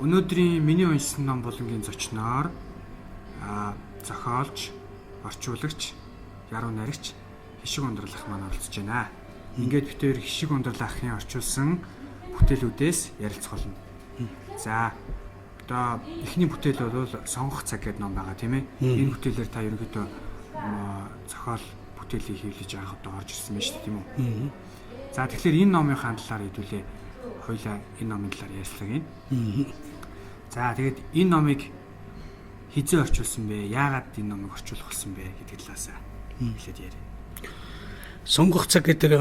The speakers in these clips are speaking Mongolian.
Өнөөдрийн миний уншсан ном булангийн зочноор зохиолч, орчуулагч, яруу найрагч Хишиг Ундрал ах маань оролцож байна. Ингээд бид хоёр Хишиг Ундрал ахын орчуулсан бүтээлүүдээс ярилцах болно. За, одоо эхний бүтээл бол Сонгох цаг гэдэг ном байгаа, тийм ээ. Энэ бүтээлээр та ерөнхийдөө зохиол бүтээлийг хэвлэж анх одоо орж ирсэн байна шүү дээ, тийм үү? За, тэгэхээр энэ номынхаа талаар хэдүүлээ хоёлаа энэ номын талаар ярилцлага юм. За, тэгээд энэ номыг хизээ орчуулсан бэ? Яагаад энэ номыг орчуулах болсон бэ гэдэг талаас эхлээд яриа. Сонгох цаг гэдэг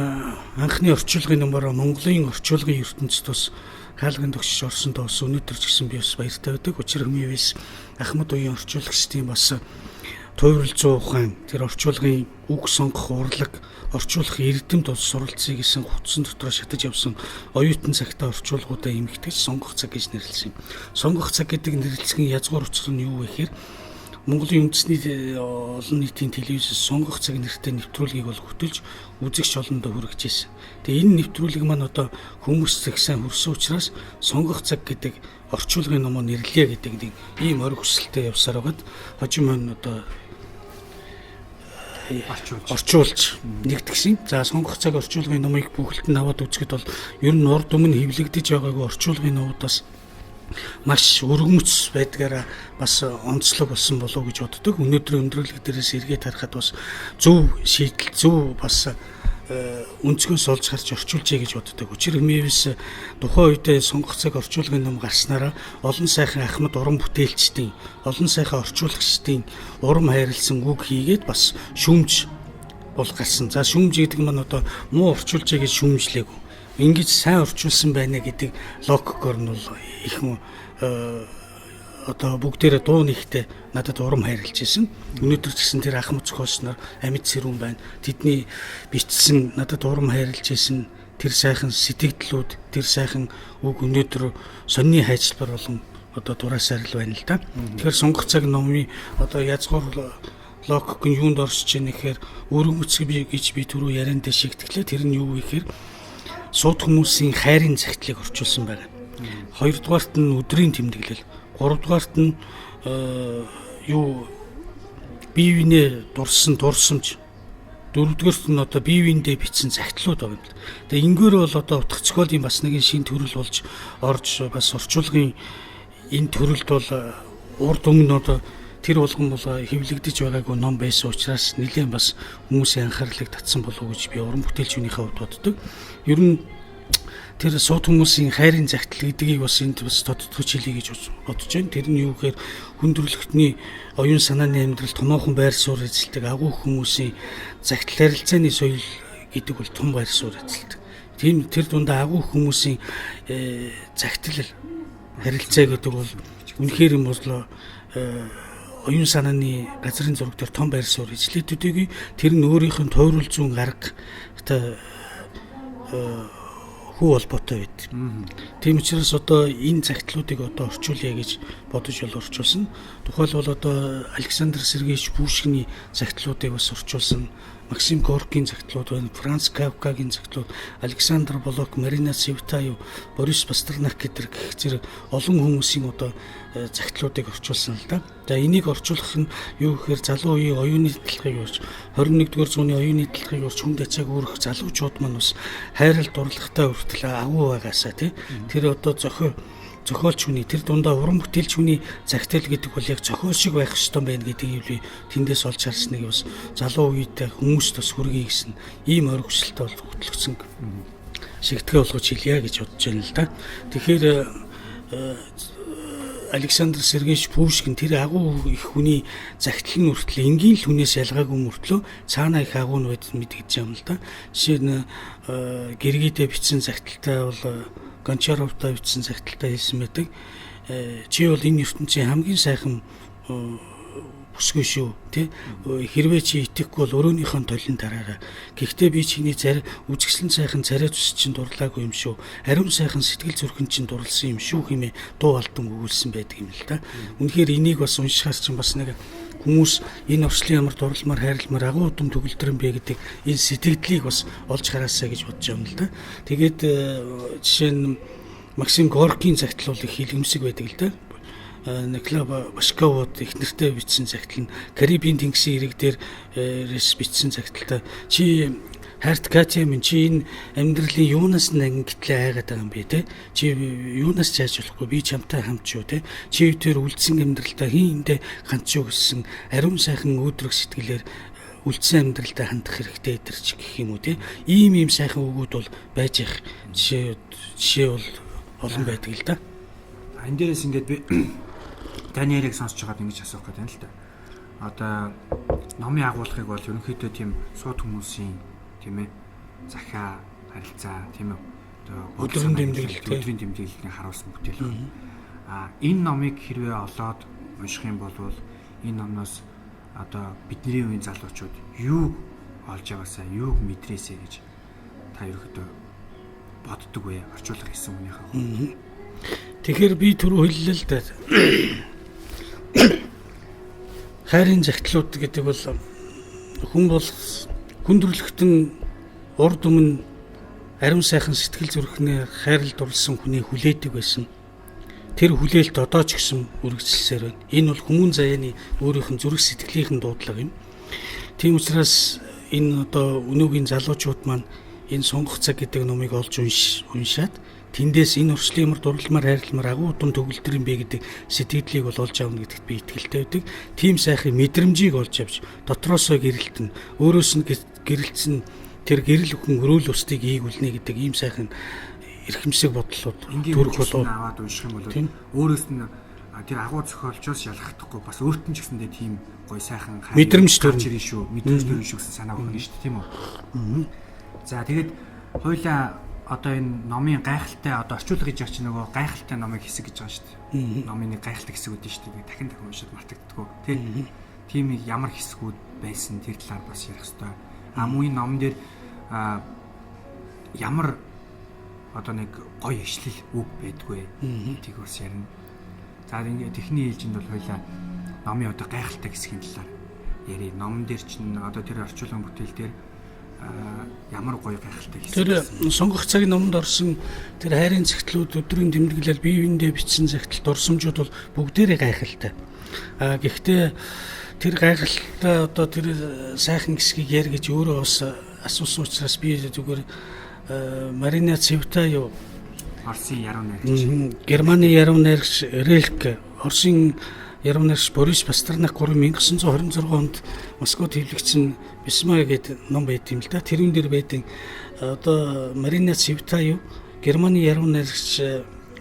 анхны орчуулгын номоор Монголын орчуулгын ертөнцид бас хаалгын төгсөж орсон тоос өнөөдөр ч гэсэн би бас баяртай байдаг. Учир хэмээвээс Ахмад үеийн орчуулагчдын бас туйврал зүй ухаан, тэр орчуулгын үг сонгох урлаг, орчуулах эрдэмт бас суралцъя гэсэн утсан дотроо шатаж явсан оюутан цагтаа орчуулгуудаа эмхтгэж Сонгох цаг гэж нэрлэсэн юм. Сонгох цаг гэдэг нэрлэцгийн язгуур учир нь юу вэ гэхээр Монголын үндэсний олон нийтийн телевизээс Сонгох цаг нэртэй нэвтрүүлгийг бол хөтөлж үзэгч олондоо хүргэж ирсэн. Тэгээ энэ нэвтрүүлэг маань одоо хүмүүс зэгсэн хүрсэн учраас Сонгох цаг гэдэг орчуулгын номоо нэрлэе гэдэг нэг ийм ориг хүсэлтэд явсаар байгаад хожим маань одоо орчуулж нэгдгсэн. За, Сонгох цаг орчуулгын номыг бүхэлд нь аваад үзэхэд бол ер нь урд өмнө хэвлэгдэж байгаагүй орчуулгын номуудаас маш өргөмц байдгаараа бас онцлог болсон болов уу гэж боддог. Өнөөдрийн өндөрлөг дээрээс эргээд харахад бас зөв шийдэл, зөв бас өнцгөөс олж харж орчуулжээ гэж боддог. Учир хэмээвээс тухайн үедээ Сонгох цаг орчуулгын ном гарснараа олон сайхан ахмад уран бүтээлчдийн, олон сайхан орчуулагчдын урам хайрлсан үг хийгээд бас шүүмж бол гарсан. За, шүүмж гэдэг маань одоо муу орчуулжээ гэж шүүмжлээгүй. Ингэж сайн орчуулсан байна гэдэг логикоор нь бол их одоо бүгдээрээ дуу нэгтээ надад урам хайрлаж ирсэн. Өнөөдөр ч гэсэн тэр ахмад зохиолч нар амьд сэрүүн байна. Тэдний бичсэн, надад урам хайрлаж ирсэн тэр сайхан сэтгэлдлүүд, тэр сайхан үг өнөөдөр сонины хайчлбар болон одоо дураасаар л байна л да. Тэгэхээр Сонгох цаг номын одоо язгуур логик нь юунд оршиж ийн гэхээр өргөмц гэж би түрүү яриан дээр шигтгэлээ. Тэр нь юу вэ гэхээр сууд хүмүүсийн хайрын захидлыг орчуулсан байна. Хоёрдугаарт нь өдрийн тэмдэглэл. Гуравдугаарт нь юу бие биенээ дурсан дурсамж. Дөрөвдүгээрт нь одоо бие биендээ бичсэн захидлууд байгаа юм л. Тэгээ энгээр бол одоо утга зохиолын бас нэгэн шин төрөл болж орж бас орчуулгын энэ төрөлд бол урд өмнө одоо тэр болгон бол хэвлэгдэж байгаагүй ном байсан учраас нэлээд бас хүмүүсийн анхаарлыг татсан болов уу гэж би уран бүтээлчдийнхээ хувьд боддог. Ер нь тэр сууд хүмүүсийн хайрын захидал гэдгийг бас энд бас тодтогч хэлье гэж бодож байна. Тэр нь юу гэхээр хүндрэлтний оюун санааны амьдрал томоохон байр суурь эзэлдэг агуу хүмүүсийн захидал харилцааны соёл гэдэг бол том байр суурь эзэлдэг. Тийм, тэр дундаа агуу хүмүүсийн захидал харилцаа гэдэг бол үнэхээр юм боллоо оюун санааны газрын зураг дээр том байр суурь эзлээд төдийгүй тэр нь өөрийнх нь тойрол зүүн арга та хүү холбоотой байд. Тийм учраас одоо энэ захидлуудыг одоо орчуулъя гэж бодож бол орчуулсан. Тухайлбал одоо Александр Сергеевич Пушкины захидлуудыг бас орчуулсан. Максим Горкийн захидлууд байна, Франц Кавкагийн захидлууд, Александр Блок, Марина Цветаев, Борис Пастернак гэдэг гэх зэрэг олон хүмүүсийн одоо захидлуудыг орчуулсан л да. За, энийг орчуулах нь юу гэхээр залуу үеийн оюуны талхыг урьж, 21-р зууны оюуны талхыг урьж хүнд ачааг үүрэх залуучууд маань бас хайрал дурлагтай хүртэл агуу байгаасаа, тий. Тэр одоо зохиолч хүний, тэр дундаа уран бүтээлч хүний захидал гэдэг бол яг зохиол шиг байх ёстой байна гэдэг юм би тэндээс олж харсныг бас залуу үедээ хүмүүст бас хүргэе гэсэн ийм ориг хүсэлтэй бол хөтлөгдсөн шигтгэе болгож хэлье гэж бодож байна л да. Тэгэхээр Александр Сергеевич Пушкин тэр агуу их хүний захидал нь хүртэл энгийн л хүнээс ялгаагүй мөртлөө цаанаа их агуу нь байд мэдгэж юм л да. Жишээ нь Гергийдээ бичсэн захидалтай бол Гончаровтой бичсэн захидалтай хэлсэн байдаг. Чи бол энэ ертөнцийн хамгийн сайхан бүсгүй шүү, тий, хэрвээ чи итгэхгүй бол өрөөнийхөө толин дараарай. Гэхдээ би чиний царай үзэсгэлэн сайхан царай зүс чинь дурлаагүй юм шүү. Ариун сайхан сэтгэл зүрхэн чинь дурлсан юм шүү хэмээн дуу алдан өгүүлсэн байдаг юм л да. Үнэхээр энийг бас уншихаар чинь бас нэг хүмүүс энэ орчлын ямар дурламар хайрламар агуу удам төгөлдөр юм бэ гэдэг энэ сэтгэлдлийг бас олж хараасаа гэж бодож байна л да. Тэгээд жишээ нь Максим Горкийн загтал бол их хилэмсэг байдаг л да. Николай Башковод их нэртэй бичсэн загтал нь Карибын тэнгисийн ирэг дээрээс бичсэн загталтай. Чи хайрт Катя минь, чи энэ амьдралын юунаас нь ангитлаа айгаад байгаа юм бэ те? Чи юунаас чааж болохгүй, би чамтай хамт шүү те. Чи тэр үлдсэн амьдралдаа хин эндээ ганц шүү гэсэн ариун сайхан өөдрөг сэтгэлээр үлдсэн амьдралдаа хандах хэрэгтэй тэр ч гэх юм уу те. Ийм сайхан үгүүд бол байж их жишээ бол олон байдаг л да. Энэ дээрээс ингээд би Даниэлийг сонсож байгаад ингэж асуух гэдэг юм л да. Одоо номын агуулгыг бол ерөнхийдөө тийм сууд хүмүүсийн тийм захиа, харилцаа тийм одоо өдрийн тэмдэглэл, өдрийн тэмдэглэлийг харуулсан бүтээл байна. А энэ номыг хэрвээ олоод унших юм бол энэ номноос одоо бидний үеийн залуучууд юуг олж аваасаа, юуг мэдрээсэй гэж та ерөнхийдөө боддог вэ? Орчуулга хийсэн хүнийхээ хувьд. Тэгэхээр би түрүү хэллээ л дээ. Хайрын загтлууд гэдэг бол хүн бол хүндрэлхтэн урд өмнө ариун сайхан сэтгэл зүрхнээр хайрл дурлсан хүний хүлээдэг байсан. Тэр хүлээлт одоо ч гэсэн үргэлжилсээр байна. Энэ бол хүмүүн заяаны өөрийнх нь зүрх сэтгэлийнх нь дуудлага юм. Тийм учраас энэ одоо өнөөгийн залуучууд маань энэ сонгох цаг гэдэг номыг олж уншаад тэндээс энэ уршлын ямар дурламар хайрламар агуу удам төгөлдөр юм бэ гэдэг сэтгэлийг бол олж авна гэдэгт би итгэлтэй байдаг. Тийм сайхан мэдрэмжийг олж авч дотроосоо гэрэлтэн, өөрөөс нь гэрэлтсэн тэр гэрэл хүн өрөөл устыг ийгүүлнэ гэдэг ийм сайхан эрхэмсэг бодлууд төрөх болов аваад унших юм бол өөрөөс нь тэр агуу зохиолчоос ялгахдаггүй бас өөрт нь ч гэсэндээ тийм гоё сайхан мэдрэмж төрнө шүү, мэдрэмж төрнө шүү гэсэн санаа өгнө шүү дээ, тийм үү? За тэгээд хоёлаа одоо энэ номын гайхалтай одоо орчуулга хийж байгаа чинь нөгөө гайхалтай номыг хэсэг гэж байгаа шүү дээ. Номын нэг гайхалтай хэсэг үүдэн шүү дээ. Дахин дахин уншаад мартагддггүй. Тэ. Тийм ямар хэсгүүд байсан тэр талаар бас ярих хэрэгтэй. А мөн энэ номон дээр ямар одоо нэг гоё ишлэл үг байдгүй. Тийг бас ярина. За ингээд техний ээлжинд бол хоёлаа номын одоо гайхалтай хэсгийн талаар ярив. Номон дээр чинь одоо тэр орчуулгын бүтээл дээр ямар гоё гайхалтай хэсэг. Тэр сонгох цаг номонд орсон тэр хайрын загтлууд, өдрийн тэмдэглэл, бие биендээ бичсэн загтал, дурсамжууд бол бүгдээрээ гайхалтай. А гэхдээ тэр гайхалтай одоо тэр сайхан хэсгийг яар гэж өөрөө бас асуусан учраас би зүгээр Марина Цветаева, Оросын яруу найрагч, Германы яруу найрагч Релк, Оросын яруу найрагч Борис Пастернак 1926 онд Москвад хэвлэгдсэн Бисма гэдэг ном байт юм л да. Тэрүүн дээр байдаг одоо Марина Цветаева, Германы яруу найрагч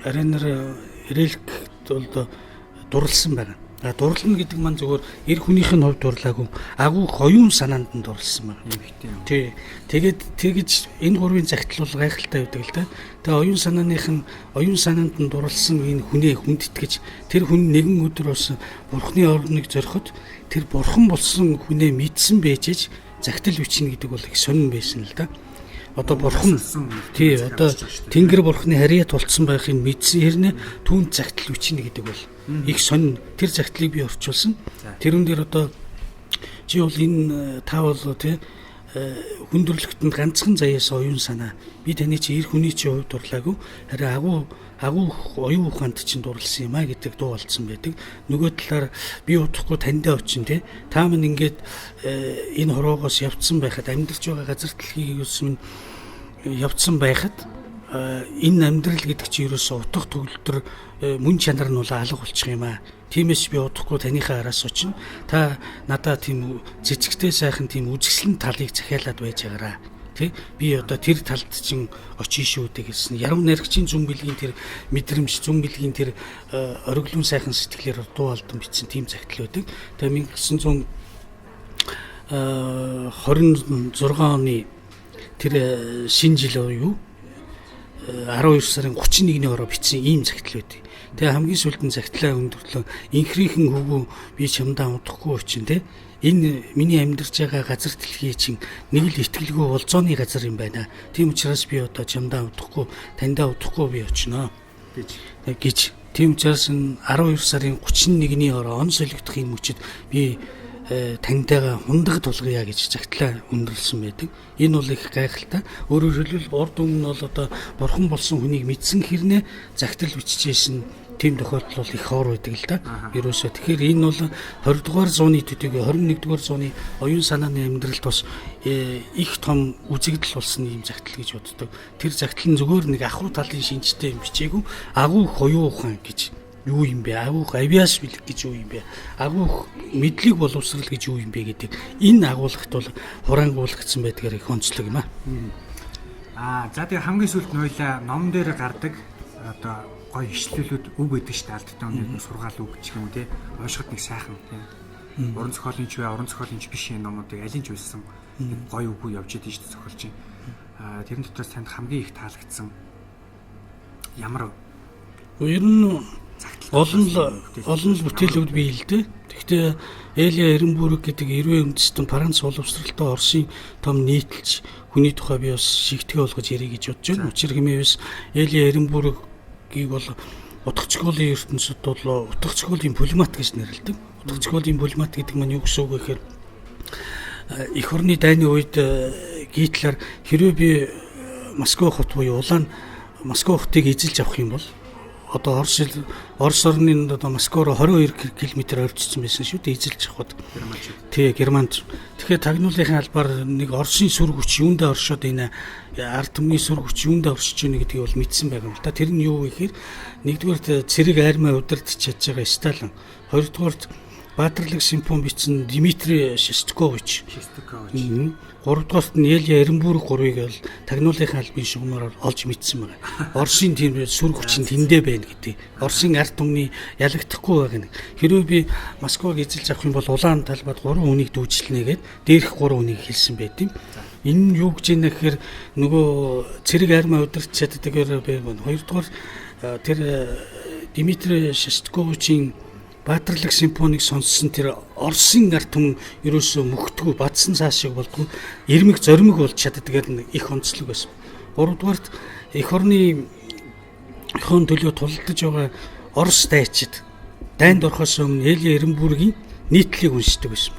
Ренер Релк бол дурлсан байна. А дурлна гэдэг маань зөвхөн эр хүнийх нь хувьд дурлаагүй, агуу оюун санаанд нь дурлсан байна. Тий. Тэгээд тэгж энэ гурвын загтал бол гайхалтай байдаг л да. Тэгээ оюун санааных нь оюун санаанд нь дурлсан энэ хүнээ хүндэтгэж тэр хүн нэгэн өдөр болсон бурхны орныг зориход тэр бурхан болсон хүнээ мэдсэн байжээж загтал бичнэ гэдэг бол их сонин байсан л да. Одоо бурхан тий одоо тэнгэр бурхны харьяа тулцсан байхыг мэдсэн хэрнээ түүнд загтал бичнэ гэдэг бол их сонин. Тэр загтлыг би орчуулсан. Тэрүүн дээр одоо чи бол энэ та бол тий хүндрэлтэнд ганцхан заяас оюун санаа. Би таны чи эр хүний чи хувьд дурлаагүй. Харин агуу оюун ухаанд чинь дурлсан юм а гэдэг дуу алдсан байдаг. Нөгөө талаар би удахгүй таньдаа очин тий. Та минь ингээд энэ хороогоос явцсан байхад амьдарч байгаа газар дэлхийг юусэн явцсан байхад энэ амьдрал гэдэг чинь ерөөсөө утга төгөлдөр мөн чанар нь бол алга болчих юм аа. Тиймээс би удахгүй таныхаа араас очино. Та надаа тийм цэцэгтэй сайхан тийм үзэсгэлэн талыг захиалаад байж байгаараа. Тэ би одоо тэр талд чинь очие шүү дээ гэсэн. Яруу найрагчийн зүүн бэлгийн тэр мэдрэмж, зүүн бэлгийн тэр ориглон сайхан сэтгэлээр дуу алдан бичсэн тийм загтал байдаг. Тэгээ 1926 оны тэр шинэ жил юу 12 сарын 31-ний ороо бичсэн ийм загтал байдаг. Тэгээ хамгийн сүүлд нь загтлаа өндөрлөө. Инхрийнхэн хөвгөө би чамдаа удахгүй очин те. Энэ миний амьдарч байгаа газар дэлхий чинь нэг л итгэлгүй болзооны газар юм байна. Тийм учраас би одоо чамдаа удахгүй, таньдаа удахгүй би очино гэж. Тийм учраас 12 сарын 31-ний ороо он солигдох юм мөчид би таньтайгаа хундаг тулгая гэж загтлаа өндөрлсөн байдаг. Энэ бол их гайхалтай. Өөрөөр хэлбэл урд өмнө бол одоо бурхан болсон хүнийг мэдсэн хэрнээ загтал бичижсэн тийм тохиолдол бол их хоор байдаг л да. Ерөөсөө тэгэхээр энэ бол 20 дугаар зууны төдийгүй 21 дугаар зууны оюун санааны амьдралд бас их том үзэгдэл болсон юм загтал гэж боддог. Тэр загтал нь зүгээр нэг ахуй талын шинжтэй юм бичээгүй агуу их оюун ухаан гэж юу юм бэ? Агуух авиас бэлэг гэж юу юм бэ? Агуух мэдлэг боловсрал гэж юу юм бэ гэдэг энэ агуулгат бол хураангуулгдсан байдгаар их онцлог юм аа. За тэгээ хамгийн сүүлд нойлаа ном дээр гардаг одоо гоё ишлэлүүд үг байдаг шүү дээ. Алдтай нэг сургаал үг гэх юм уу те. Уншихад нэг сайхан те. Уран зохиолын ч бай, уран зохиолын ч биш юм номуудыг алин ч уншсан нэг гоё үг явж идэв шүү дээ зохиолч. Тэрэн дотроос танд хамгийн их таалагдсан ямар ер нь олон л бүтээлүүд бий л дээ. Гэхдээ Элия Эренбург гэдэг эрвээ үндэстэн Франц боловсралтай Оросын том нийтэлч хүний тухай би бас шигтгэе болгож ярих гэж бодож байна. Учир хэмээвс Элия Эренбургийг бол утга зохиолын ертөнцид бол утга зохиолын полимат гэж нэрлэдэг. Утга зохиолын полимат гэдэг маань юу гэсэн үг вэ гэхээр эх орны дайны үед Гитлер хэрвээ би Москва хот буюу улаан Москва хотыг эзэлж авах юм бол одоо Орос орны одоо Москва руу 22 км ойртсон байсан шүү дээ эзэлж авахд. Тий, Германд. Тэгэхээр тагнуулынхын албаар нэг Оросын сүр хүч юундаа оршоод энэ ард түмний сүр хүч юундаа оршиж байна гэдгийг бол мэдсэн байгаа юм л та. Тэр нь юу вэ гэхээр нэгдүгээрт цэрэг армиа удирдах чадж байгаа Сталин. Хоёрдугаарт Баатарлаг симфони бичсэн Дмитрий Шостакович. Гуравдугаарт нь Элия Эренбург гурвыг бол тагнуулынхаа албан шугамаар олж мэдсэн байна. Оросын тийм сүр хүч нь тэндээ байна гэдэг. Оросын ард түмний ялагдахгүй байгаа нэг. Хэрвээ би Москваг эзэлж авах юм бол улаан талбайд 3 хүнийг дүүжлэнэ гэд дээрх 3 хүнийг хэлсэн байт юм. Энэ нь юу гэж юм гэхээр нөгөө цэрэг армиа удирдах чаддаггаар байна. Хоёрдугаар тэр Дмитрий Шостаковичийн Баатарлаг симфоник сонссон тэр Оросын ард түмэн ерөөсөө мөхтгүү бадсан цааш шиг болдгоо ирмэг зоримог болж чаддгаар их онцлог байсан. Гуравдугаарт эх орны хон төлөө тулалдаж байгаа Орос дайчид дайнд орохоос өмнө Элия Эренбургийн нийтлэлийг уншдаг байсан.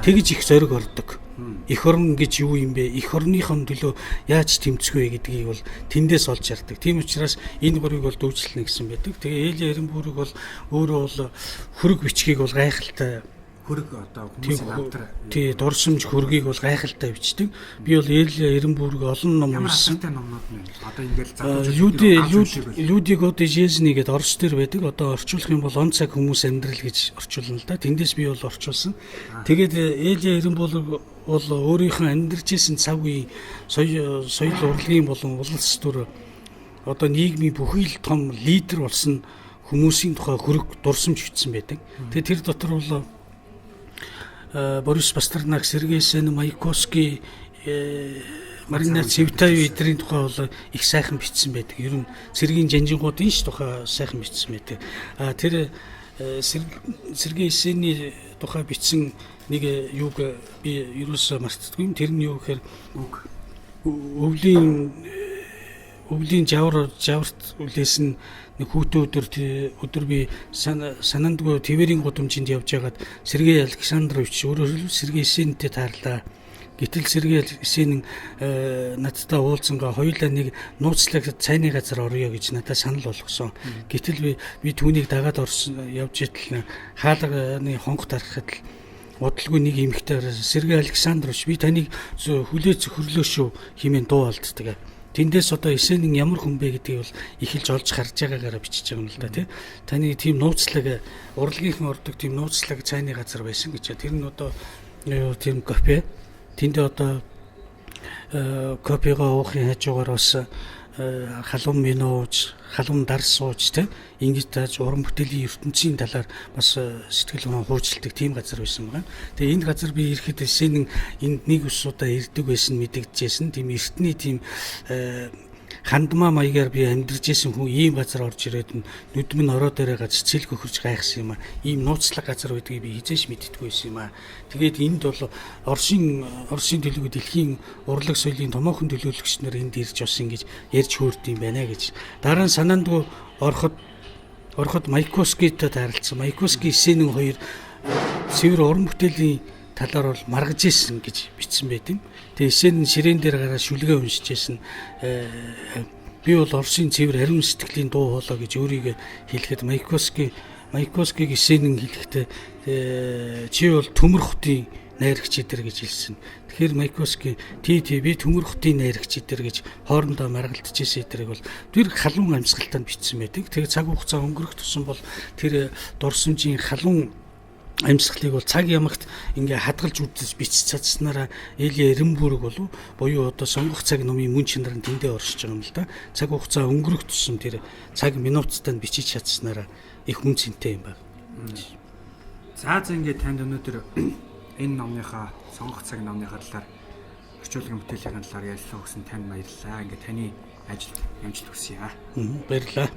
Тэгж их зориг ордог. Эх орн гэж юу юм бэ? Эх орныхон төлөө яаж тэмцэх вэ гэдгийг бол тэндээс олж ярьдаг. Тийм учраас энэ гурвыг бол дүүжлэнэ гэсэн байдаг. Тэгээ Элия Эренбург бол өөрөө бол хөрөг бичгийг бол гайхалтай хөрөг одоо хүмүүсийн намтар тий дурсамж хөргийг бол гайхалтай бичдэг. Би бол Элия Эренбург олон ном уншсан. Номнууд нь одоо ингээл залуучууд Люди Годи Жизни гэдэг Орос дээр байдаг. Одоо орчуулах юм бол он цаг хүмүүс амьдрал гэж орчуулна л да. Тэндээс би бол орчуулсан. Тэгээд Элия Эренбург бол өөрийнхөө амьдарч исэн цаг үеийн соёл урлагийн болон улс төр одоо нийгмийн бүхий л том лидер болсон хүмүүсийн тухай хөрөг дурсамж бичсэн байдаг. Тэгээд тэр дотор бол Борис Пастернак, Сергей Сен, Маяковский, Марина Цветаева эдрийн тухай бол их сайхан бичсэн байдаг. Ер нь цэргийн жанжингуудын ш тухай сайхан бичсэн байдаг. А тэр Сергей Есенийн тухай бичсэн нэг юуг би ерөөсөө мартдаггүй юм. Тэр нь юу гэхээр өвлийн жаварт үлээсэн нэг хүүтэн өдөр би санаандгүй Тверийн гудамжинд явж байгаад Сергей Александрович өөрөөр хэлбэл Сергей Есенинтэй таарлаа. Гэтэл Сергей Есенин надтай уулзсангаа хоёулаа нэг нууцлаг цайны газар орё гэж надад санал болгосон. Гэтэл би түүнийг дагаад орсон явж итэл хаалганы хонх дарахад л удалгүй нэг эмэгтэй Сергей Александрович би таныг хүлээ зөвхөрлөө шүү хэмээн дуу алддаг. Тэндээс одоо Есенин ямар хүн бэ гэдгийг бол эхэлж олж харж байгаагаараа бичиж байгаа юм л да тий. Таны тийм нууцлаг урлагийнхан ордог тийм нууцлаг цайны газар байсан гэж. Тэр нь одоо тийм кофе. Тэндээ одоо кофегаа уухын хажуугаар бас халуун минь ууж, халуун дар сууж тий ингэж тааж уран бүтээлийн ертөнцийн талаар бас сэтгэл хөдлөн хуучилдаг тийм газар байсан байгаа. Тэгээ энэ газар би ирэхэд Есенин энд нэг ус удаа ирдэг байсан мэдэгдэжсэн. Тийм эртний тийм хандмаа маягаар би амьдарч исэн хүн ийм газар орж ирээд нүд минь ороо дээрээ гац цэлг өхөрч гайхсан юм а. Ийм нууцлаг газар байдгийг би хизээш мэддэггүй байсан юм а. Тэгээд энд бол Оросын төлөвөө дэлхийн урлаг соёлын томоохон төлөөлөгч нар энд ирж бас ингэж ярьж хөөрд юм байна гэж. Дараа нь санаандгүй ороход Маяковскийтэй таарлцсан. Маяковский Есенин хоёр цэвэр уран бүтээлийн талаар бол маргаж исэн гэж бичсэн байт юм. Тэгээ эсэн нь ширээн дээр гараад шүлгээ уншиж исэн. Би бол Оросын цэвэр ариун сэтгэлийн дуу хоолой гэж өөрийгөө хэлэхэд Маяковскийг эсэнэн хэлэхдээ чи бол төмөр хотын найрагч эдэр гэж хэлсэн. Тэгэхээр Маяковский тий тий би төмөр хотын найрагч эдэр гэж хоорондоо маргалдаж исэн эдрийг бол тэр халуун амьсгалтай бичсэн байдаг. Тэгээ цаг хугацаа өнгөрөх тусам бол тэр дурсамжийн халуун амьсгалыг бол цаг ямагт ингээ хадгалж үдээс бичиж чадсанараа Эли Эренбург болов буюу одоо сонгох цаг номын мөн чанар нь тэндээ оршиж байгаа юм л да. Цаг хугацаа өнгөрөх тусам тэр цаг минуттай нь бичиж чадсанараа их үн цэнтэй юм байна. За за ингээ танд өнөөдөр энэ номныхаа сонгох цаг номныхаа талаар орчуулгын бүтээлийн талаар ярилцлага өгсөн танд баярлалаа. Ингээ таны ажилд амжилт хүсье. Баярлалаа.